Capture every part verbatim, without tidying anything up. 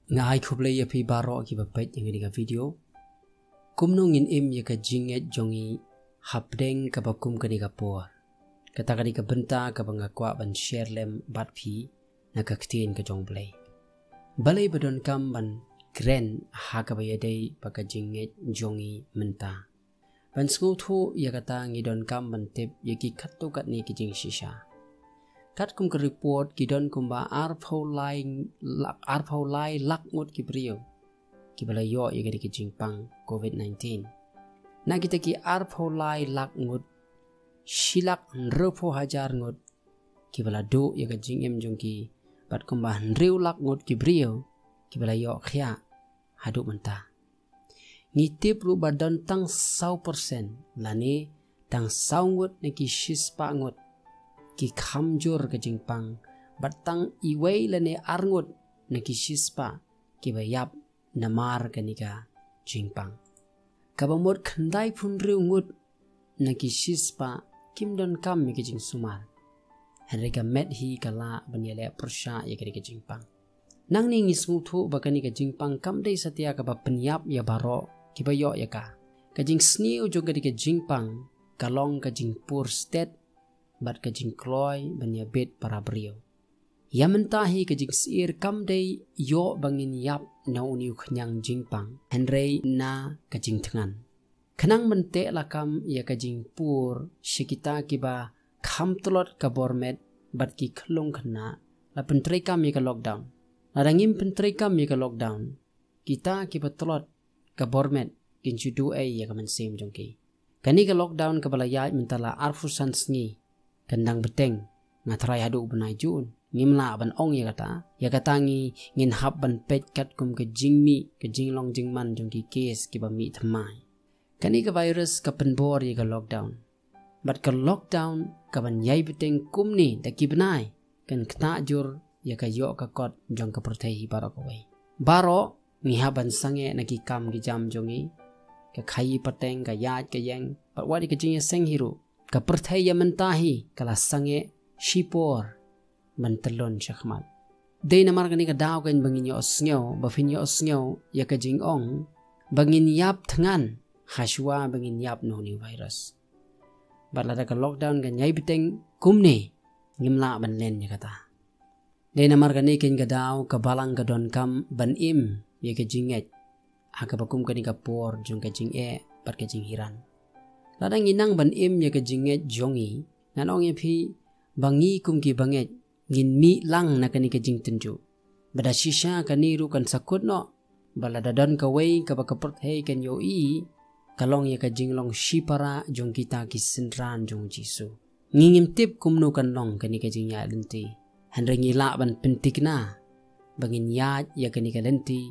Nga ai khublei ïa phi baroh kiba peit ïa kane ka video. Kumno ngin im ïa ka jingngeit jong ngi hapdeng kaba kum kane ka por? Kata ka dei ka bynta kaba nga kwah ban share lem bad phi na ka ktien ka jong U Blei. Balei ba donkam ban kren ha kaba ïadei bad ka jingngeit jong ngi mynta? Ban sngewthuh ïa kata, ngi donkam ban tip ïa ki katto katne ki jingshisha. Katkum ka report, ki don kumba arphew lai lak, arphew lai lak ngut ki briew kiba la ïoh ïa ka dei ka jingpang covid nineteen. Na kita ki arphew lai lak ngut, shi lak hynriewphew hajar ngut kiba la duh ïa ka jingim jong ki, bad kumba hynriew lak ngut ki briew kiba la ïoh khiah haduh mynta. Ngi tip ruh ba don tang saw persen lane tang saw ngut na ki shispah ngut ki kham jur ka jingpang, bad tang iwei lane ar ngut na ki shispah kiba ïap namar kane ka jingpang. Kaba mut khyndaiphew hynriew ngut na ki shispah kim donkam ïa ka jingsumar. Hynrei ka met hi ka lah ban ïaleh pyrshah ïa kane ka jingpang. Nangne ngi sngewthuh ba kane ka jingpang kam dei satia kaba pynïap ïa baroh kiba ïoh ïa ka. Ka jingsniew jong kane ka jingpang ka long ka jingpur stet bad ka jingkloi ban ïabit para briew. Ïa mynta hi ka jingsyier kam dei ïoh ba ngin ïap na une u khñiang jingpang, hynrei na ka jingthngan. Khnang ban teh lakam ïa ka jingpur sha kita kiba kham tlot ka bor met bad ki khyllung khynnah, la pyntreikam ïa ka lockdown. Lada ngim pyntreikam ïa ka lockdown, kita kiba tlot ka bor met kin shu duh ei ïa ka mynsiem jong ki. Kane ka lockdown kaba la ïaid mynta la arphew san sngi kan dang bteng, nga tharai haduh u bnai Jun. Ngim lah ban ong ïa kata, ïa kata ngi, ngin hap ban peit katkum ka jingmih, ka jinglong jingman jong ki case kiba mih thymmai. Kane ka virus ka pynbor ïa ka lockdown. Bad ka lockdown kaban ïai bteng kumne da ki bnai kan ktah jur ïa ka ïoh ka kot jong ka pyrthei hi baroh kawei. Baroh ngi hap ban sangeh na ki kam ki jam jong ngi, ka khaïi pateng, ka ïaid ka ïeng, bad wat ïa ka jingïaseng hi ruh. Ka pyrthei ïa mynta hi ka la sangeh shipor ban tyllun shakhmat. Dei namar kane ka daw kan ba ngin ïohsngew, ba phin ïohsngew ïa ka jingong ba ngin ïap thngan hashuwa ba ngin ïap na une u virus. Bad lada ka lockdown kan ïai bteng kumne, ngim lah ban len ïa kata. Dei namar kane keiñ ka daw ka Balang ka donkam ban im ïa ka jingngeit ha kaba kum kane ka por jong ka jingeh bad ka jinghiran. Lada ngi nang ban im ïa ka jingngeit jong ngi, ngan ong ïa phi ba ngi kum ki bangeit ngin mih lang na kane ka jingtynjuh. Bad da shisha kane ruh kan sa kut noh ba lada don kawei kaba ka pyrthei kan ïohi, ka long ïa ka jinglong shipara jong kita ki synran jong U Jisu. Ngi ngim tip kumno kan long kane ka jingïaid lynti, hynrei ngi lah ban pynthikna ba ngin ïaid ïa kane ka lynti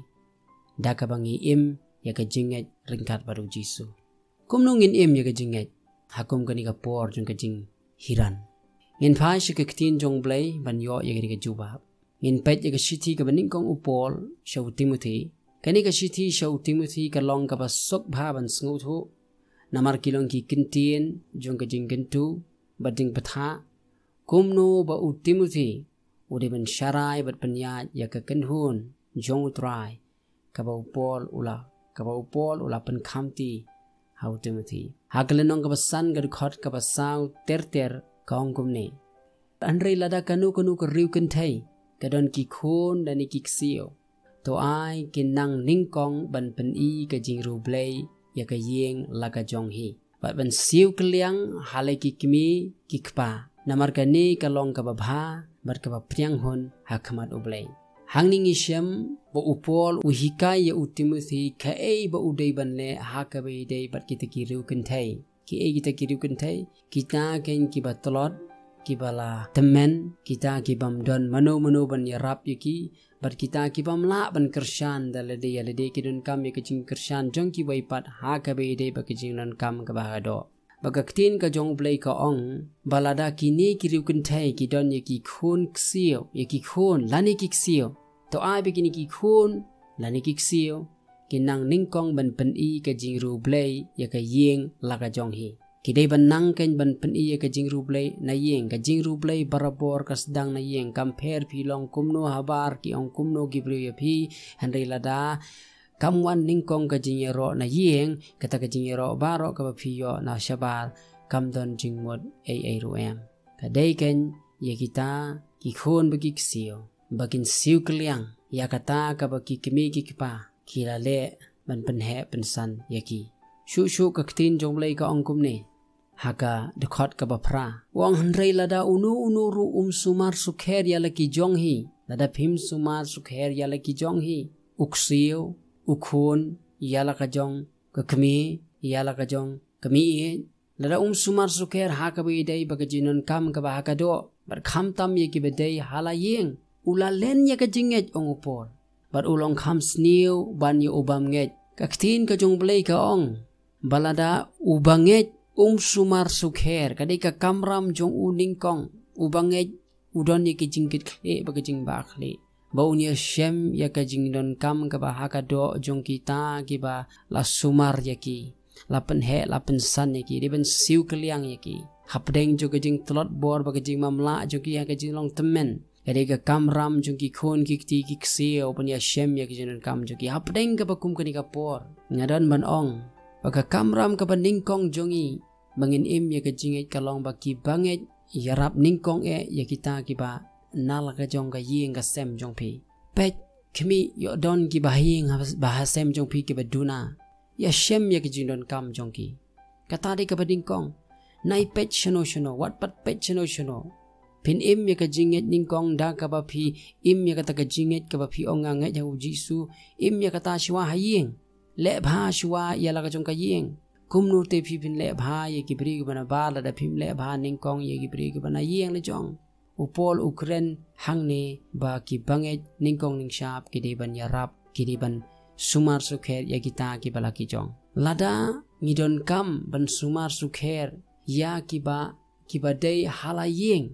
da kaba ngi im ïa ka jingngeit ryngkat bad U Jisu. Kumno ngin im ïa ka jingngeit ha kum kane ka por jong ka jinghiran? Ngin phai sha ka ktien jong U Blei ban ïoh ïa kane ka jubab. Ngin peit ïa ka shithi kaba nyngkong u Paul sha u Timothi. Kane ka shithi sha u Timothi ka long kaba suk bha ban sngewthuh, namar ki long ki kyntien jong ka jingkyntu bad jingbthah kumno ba u Timothi u dei ban sharai bad pynïaid ïa ka kynhun jong U Trai, kaba u Paul u la, kaba u Paul u la pynkhamti ha u Timothi. Ha ka lynnong kaba san, ka dkhot kaba saw ter ter, ka ong kumne: Hynrei lada kano kano ka riewkynthei ka don ki khun lane ki ksiew, to ai kin nang nyngkong ban pyni ka jingriewblei ïa ka ïing la ka jong hi, bad ban siew kylliang ha la ki kmie ki kpa, namar kane ka long kaba bha bad kaba pdiang hun ha khmat U Blei. Hangne ngi shem ba u Paul u hikai ïa u Timothi kaei ba u dei ban leh ha kaba ïadei bad kita ki riewkynthei. Kiei kita ki riewkynthei? Kita keiñ kiba tlot, kiba la tymmen, kita ki bym don mano mano ban ïarap ïa ki, bad kita ki bym lah ban kyrshan da lade ïa lade, ki donkam ïa ka jingkyrshan jong kiwei pat ha kaba ïadei bad ka jingdonkam kaba hadoh. Ba ka ktien ka jong U Blei ka ong ba lada kine ki riewkynthei ki don ïa ki khun ksiew, ïa ki khun lane ki ksiew, to ai ba kine ki khun lane ki ksiew kin nang nyngkong ban pyni ka jingriewblei ïa ka ïing la ka jong hi. Ki dei ban nang kein ban pyni ïa ka jingriewblei na ïing. Ka jingriewblei barabor ka sdang na ïing. Kam pher phi long kumno habar, ki ong kumno ki briew ïa phi, hynrei lada kam wan nyngkong ka jingïaroh na ïing, kata ka jingïaroh baroh kaba phi ïoh na shabar kam don jingmut ei ei ruh em. Ka dei kein ïa kita ki khun ba ki ksiew, ba kin siew kylliang ïa kata kaba ki kmie ki kpa ki la leh ban pynheh pynsan ïa ki. Shuh shuh ka ktien jong U Blei ka ong kumne ha ka dkhot kaba phra. U ong, hynrei lada uno uno ruh um sumar sukher ïa la ki jong hi, lada phim sumar sukher ïa la ki jong hi, u ksiew, u khun, ïa la ka jong ka kmie, ïa la ka jong ka kmie, lada um sumar sukher ha kaba ïadei bad ka jingdonkam kaba ha ka doh, bad khamtam ïa kiba dei ha la ïing, u la len ïa ka jingngeit, ong u Paul. Bad u long kham sniew ban ïa u bym ngeit. Ka ktien ka jong U Blei ka ong ba lada u bangeit um sumar sukher, ka dei ka kamram jong u nyngkong. U bangeit u don ïa ka jingkitkhlieh bad ka jingbakla, ba un ïashem ïa ka jingdonkam kaba ha ka doh jong kita kiba la sumar ïa ki, la pynheh, la pynsan ïa ki, dei ban siew kylliang ïa ki hapdeng jong ka jingtlot bor bad ka jingmamlah jong ki ha ka jinglong tymmen. Ka dei ka kamram jong ki khun ki kti ki ksiew ban ïashem ïa ka jingdonkam jong ki. Hapdeng kaba kum kane ka por, nga don ban ong ba ka kamram kaba nyngkong jong ngi ba ngin im ïa ka jingngeit ka long ba ki bangeit ïarap nyngkong eh ïa kita kiba na la ka jong ka ïing ka sem jong phi. Peit, khmih, ïoh don kiba ha ïing, ba ha sem jong phi kiba duna. Ïashem ïa ka jingdonkam jong ki. Kata dei kaba nyngkong. Nai peit shano shano, wat pat peit shano shano. Phin im ïa ka jingngeit nyngkong da kaba phi im ïa kata ka jingngeit kaba phi ong, nga ngeit ha u Jisu. Im ïa kata shuwa ha ïing. Leh bha shuwa ïa la ka jong ka ïing. Kumno te phi phin leh bha ïa ki briew kiba na bar lada phim leh bha nyngkong ïa ki briew kiba na ïing la jong? U Paul u kren hangne ba ki bangeit nyngkong nyngshap ki dei ban ïarap, ki dei ban sumar sukher ïa kita kiba la ki jong. Lada ngi donkam ban sumar sukher ïa kiba, kiba dei ha la ïing,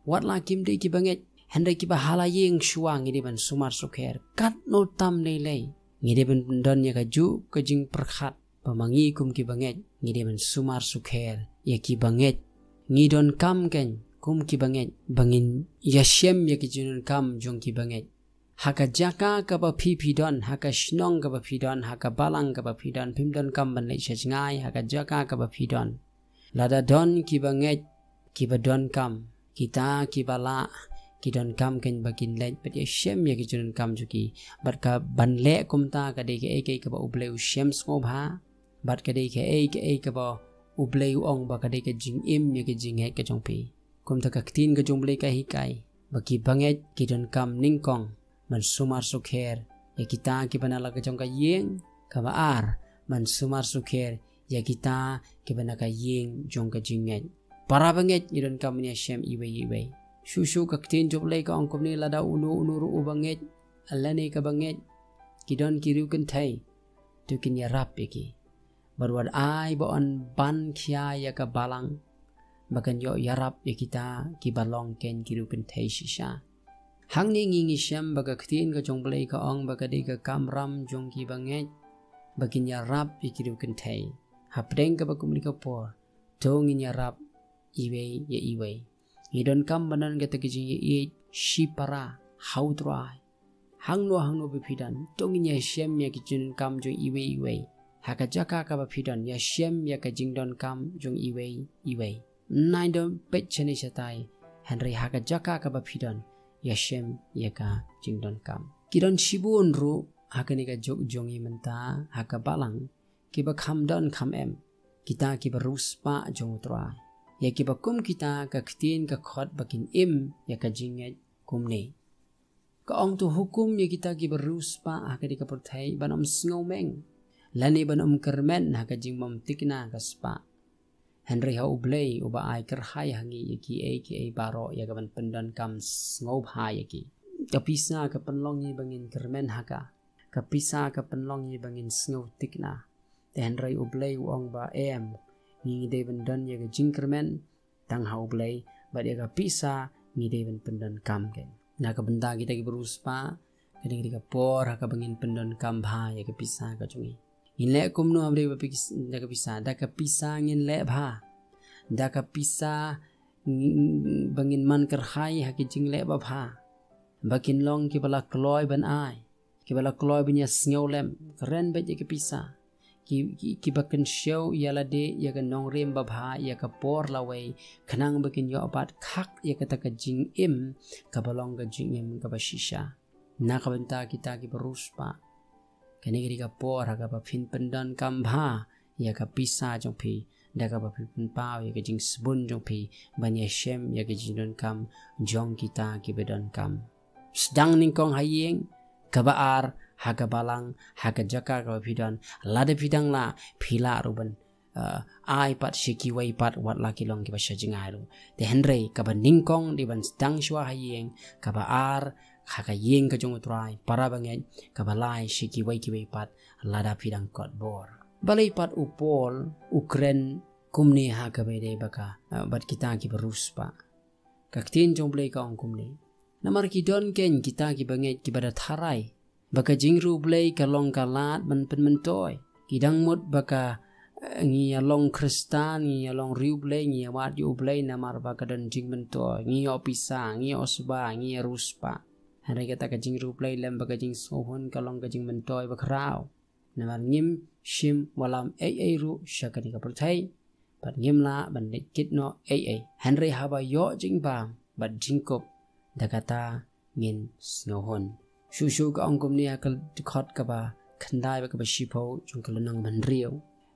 wat la kim dei ki bangeit, hynrei kiba ha la ïing shuwa ngi dei ban sumar sukher. Katno tam lei lei ngi dei ban don ïa ka juh ka jingpyrkhat ba ma ngi kum ki bangeit ngi dei ban sumar sukher ïa ki bangeit. Ngi donkam kein kum ki bangeit ba ngin ïashem ïa ki jingdonkam jong ki bangeit. Ha ka jaka kaba phi phi don, ha ka shnong kaba phi don, ha ka balang kaba phi don, phim donkam ban leit sha jngai, ha ka jaka kaba phi don. Lada don ki bangeit kiba donkam, kita kiba lah, ki donkam kein ba kin leit bad ïashem ïa ki jingdonkam jong ki. Bad ka ban leh kumta ka dei kaei kaei kaba U Blei u shem sngewbha. Bad ka dei kaei kaei kaba U Blei u ong ba ka dei ka jingim ïa ka jingngeit ka jong phi. Kumta ka ktien ka jong U Blei ka hikai ba ki bangeit ki donkam nyngkong ban sumar sukher ïa kita kiba na la ka jong ka ïing, kaba ar ban sumar sukher ïa kita kiba na ka ïing jong ka jingngeit. Para bangeit ngi donkam ban ïashem iwei iwei. Shuh shuh ka ktien jong U Blei ka ong kumne, lada uno uno ruh u bangeit lane ka bangeit ki don ki riewkynthei, to kin ïarap ïa ki. Bad wat ai ba yn ban khia ïa ka balang ba kan ïoh ïarap ïa kita kiba long kein ki riewkynthei shisha. Hangne ngi ngi shem ba ka ktien ka jong U Blei ka ong ba ka dei ka kamram jong ki bangeit ba kin ïarap ïa ki riewkynthei. Hapdeng kaba kum kane ka por, to ngin ïarap iwei ïa iwei. Ngi donkam ban don kata ka jingïaieit shipara ha U Trai. Hangno hangno ba phi don, to ngin ïashem ïa ka jingdonkam jong iwei iwei. Ha ka jaka kaba phi don, ïashem ïa ka jingdonkam jong iwei iwei. Nai don peit shane shatai, hynrei ha ka jaka kaba phi don, ïashem ïa ka jingdonkam. Ki don shibun ruh ha kane ka juk jong ngi mynta ha ka balang, kiba kham don kham em, kita kiba riewspah jong U Trai. Ïa kiba kum kita ka ktien ka khot ba kin im ïa ka jingngeit kumne. Ka ong, to hukum ïa kita kiba riewspah ha kane ka pyrthei ban ym sngewmeng lane ban ym kyrmen ha ka jingbymthikna ka spah. Hynrei ha U Blei uba ai kyrhai ha ngi ïa kiei kiei baroh ïa ka ban pyndonkam sngewbha ïa ki. Ka pisa ka pynlong ngi ba ngin kyrmen ha ka. Ka pisa ka pynlong ngi ba ngin sngewthikna. Te hynrei U Blei u ong ba em, ngi ngi dei ban don ïa ka jingkyrmen tang ha U Blei, bad ïa ka pisa ngi dei ban pyndonkam kein. Na ka bynta kita kiba riewspah, ka dei ka por ha kaba ngin pyndonkam bha ïa ka pisa ka jong ngi. Ngin leh kumno haba ïadei bad pis-, da ka pisa? Da ka pisa ngin leh bha. Da ka pisa ngin, ba ngin man kyrhai ha ki jingleh babha, ba kin long kiba la kloi ban ai, kiba la kloi ban ïa sngewlem. Kren beit ïa ka pisa, ki, ki, kiba kynshew ïa lade ïa ka nongrim babha, ïa ka por lawei, khnang ba kin ïoh bat khak ïa kata ka jingim kaba long ka jingim kaba shisha. Na ka bynta kita kiba riewspah, kane ka dei ka por ha kaba phin pyndonkam bha ïa ka pisa jong phi, da kaba phin pynpaw ïa ka jingsbun jong phi ban ïashem ïa ka jingdonkam jong kita kiba donkam. Sdang nyngkong ha ïing, kaba ar ha ka balang, ha ka jaka kaba phi don. Lada phi dang lah, phi lah ruh ban, uh, ai pat sha kiwei pat, wat la ki long kiba sha jngai ruh. Te hynrei kaba nyngkong dei ban sdang shuwa ha ïing, kaba ar ha ka ïing ka jong U Trai, para bangeit, kaba lai sha kiwei kiwei pat, lada phi dang kot bor. Balei pat u Paul u kren kumne ha kaba ïadei bad ka, uh, bad kita kiba riewspah? Ka ktien jong U Blei ka ong kumne: Namar ki don keiñ kita kiba ngeit kiba da tharai ba ka jingriewblei ka long ka lad ban pynmyntoi. Ki dang mut ba ka, eh, ngi ïa long Khristan, ngi ïa long riewblei, ngi ïa wad ïa U Blei namar ba ka don jingmyntoi, ngi ïoh pisa, ngi ïoh sba, ngi ïa riewspah. Hynrei kata ka jingriewblei lem bad ka jingsngewhun ka long ka jingmyntoi bakhraw. Namar ngim shim wallam ei ei ruh sha kane ka pyrthei, bad ngim lah ban leit kit noh ei ei. Hynrei haba ïoh jingbam bad jingkup, da kata ngin sngewhun. Shuh shuh ka ong kumne ha ka dkhot kaba khyndai bad kaba shiphew jong ka lynnong ba hynriew: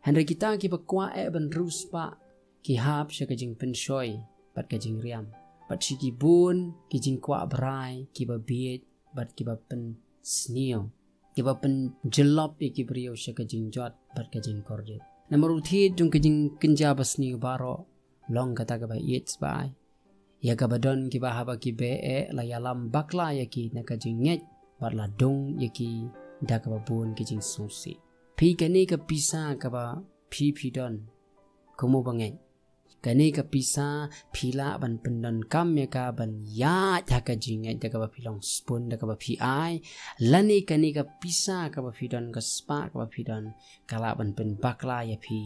Hynrei kita kiba kwah eh ban riewspah, ki hap sha ka jingpynshoi bad ka jingriam, bad sha ki bun ki jingkwah brai kiba bieit bad kiba pynsniew, kiba pynjyllop ïa ki briew sha ka jingjot bad ka jingkordit. Namar u thied jong ka jingkynja basniew baroh long kata kaba ïeit sbai, ïa kaba don kiba haba ki beh eh la ïalam bakla ïa ki na ka jingngeit, bad la dung ïa ki da kaba bun ki jingsngewsih. Phi, kane ka pisa kaba phi phi don, kum u bangeit, kane ka pisa phi lah ban pyndonkam ïa ka ban ïaid ha ka jingngeit da kaba phi long sbun, da kaba phi ai, lane kane ka pisa kaba phi don, ka spah kaba phi don, ka lah ban pynbakla ïa phi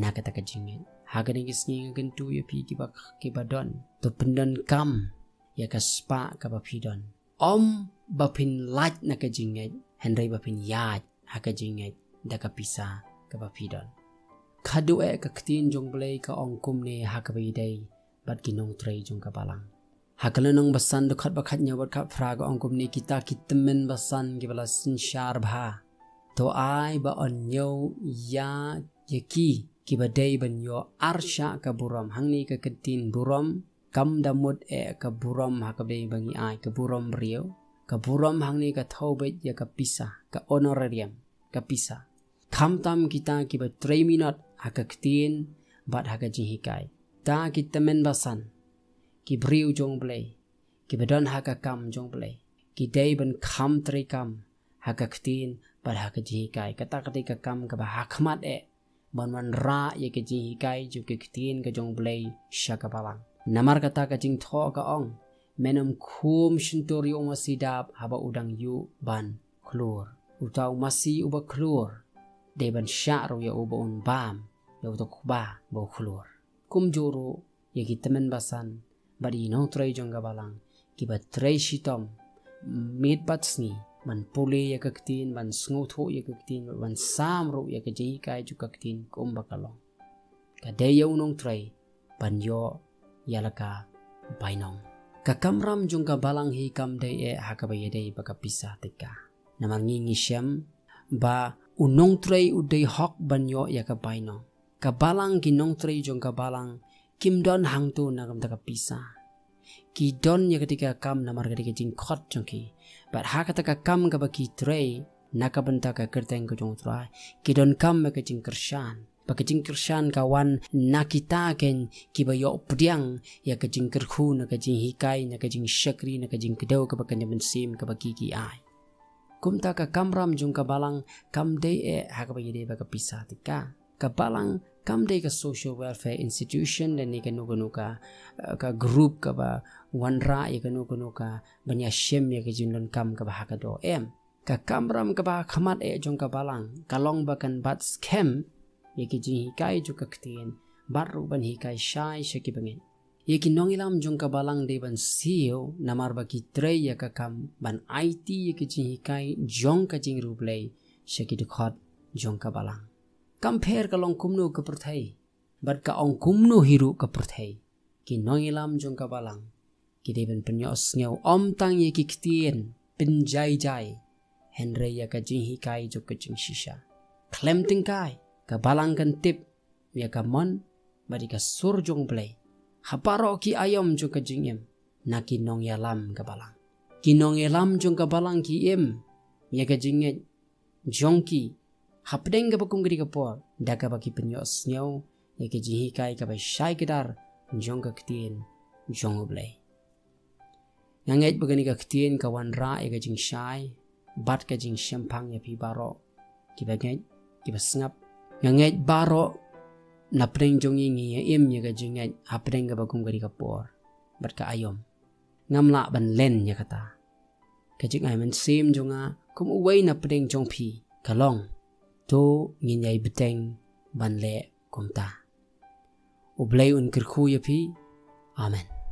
na kata ka jingngeit. Ha kane ka sngi nga kyntu ïa phi kiba, kiba don, to pyndonkam ïa ka spah kaba phi don. Ym ba phin lait na ka jingngeit, hynrei ba phin ïaid ha ka jingngeit da ka pisa kaba phi don. Khadduh eh ka ktien jong U Blei ka ong kumne ha kaba ïadei bad ki nongtrei jong ka balang. Ha ka lynnong ba san, dkhot ba khathynñiew bad khatphra ka ong kumne: Kita ki tymmen basan kiba la synshar bha, to ai ba yn ñiew ïa, ïa ki kiba dei ban ïoh arshah ka burom. Hangne ka ktien burom kam da mut eh ka burom ha kaba dei ba ngi ai, ka burom briew. Ka burom hangne ka thew beit ïa ka pisa, ka honorarium, ka pisa. Khamtam kita kiba trei minot ha ka ktien bad ha ka jinghikai. Kita ki tymmen basan, ki briew jong U Blei, kiba don ha ka kam jong U Blei, ki dei ban kham treikam ha ka ktien bad ha ka jinghikai. Kata ka dei ka kam kaba hakhmat eh ban wanrah ïa ka jinghikai jong ka ktien ka jong U Blei sha ka balang. Namar kata ka jingthoh ka ong: Men ym khum shyntur ïa u masi dap haba u dang ïuh ban khlur. Uta u masi uba khlur dei ban shah ruh ïa u ba un bam, ïa uta u kba ba u khlur. Kumjuh ruh ïa ki tymmen basan bad ïa ki nongtrei jong ka balang, kiba trei shitom miet bad sngi ban pule ïa ka ktien, ban sngewthuh ïa ka ktien, ban sam ruh ïa ka jinghikai jong ka ktien kumba ka long. Ka dei ïa u nongtrei ban ïoh ïa la ka bainong. Ka kamram jong ka balang hi kam dei eh ha kaba ïadei bad ka pisa tyngka. Namar ngi, ngi shem ba u nongtrei u dei hok ban ïoh ïa ka bainong. Ka balang, ki nongtrei jong ka balang kim don hangto na ka bynta ka pisa. Ki don ïa kata ka kam namar kata ka jingkhot jong ki. Bad ha kata ka kam kaba ki trei na ka bynta ka kyrteng ka jong U Trai, ki donkam ïa ka jingkyrshan. Ba ka jingkyrshan ka wan na kita keiñ kiba ïoh pdiang ïa ka jingkyrkhu, na ka jinghikai, na ka jingshakri, na ka jingkdew kaba kynja mynsiem kaba ki, ki ai. Kumta ka kamram jong ka balang kam dei eh ha kaba ïadei bad ka pisa tyngka. Ka balang kam dei ka social welfare institution lane kano kano ka, eh, ka group kaba wanrah ïa kano kano ka ban ïashem ïa ka jingdonkam kaba ha ka doh, em. Ka kamram kaba hakhmat eh jong ka balang ka long ba kan bat skhem ïa ki jinghikai jong ka ktien, bad ruh ban hikai shai sha ki bangeit. Ïa ki nongïalam jong ka balang dei ban siew, namar ba ki trei ïa ka kam ban aiti ïa ki jinghikai jong ka jingriewblei sha ki dkhot jong ka balang. Kam pher ka long kumno ka pyrthei, bad ka ong kumno hi ruh ka pyrthei, ki nongïalam jong ka balang ki dei ban pynïohsngew ym tang ïa ki ktien pynjaijai, hynrei ïa ka jinghikai jong ka jingshisha. Khlem tyngkai, ka balang kan tip ïa ka mon bad ïa ka sur jong U Blei ha baroh ki aïom jong ka jingim na ki nongïalam ka balang. Ki nongïalam jong ka balang ki im ïa ka jingngeit jong ki hapdeng kaba kum ka dei ka por, da kaba ki pynïohsngew ïa ka jinghikai kaba shai kdar jong ka ktien jong U Blei. Nga ngeit ba kane ka ktien ka wanrah ïa ka jingshai bad ka jingshemphang ïa phi baroh kiba ngeit, kiba sngap. Nga ngeit baroh napdeng jong ngi ngi ïa im ïa ka jingngeit hapdeng kaba kum ka dei ka por bad ka aïom. Ngam lah ban len ïa kata. Ka jingai mynsiem jong nga kum uwei napdeng jong phi ka long, to ngin ïai bteng ban leh kumta. U Blei un kyrkhu ïa phi. Amen.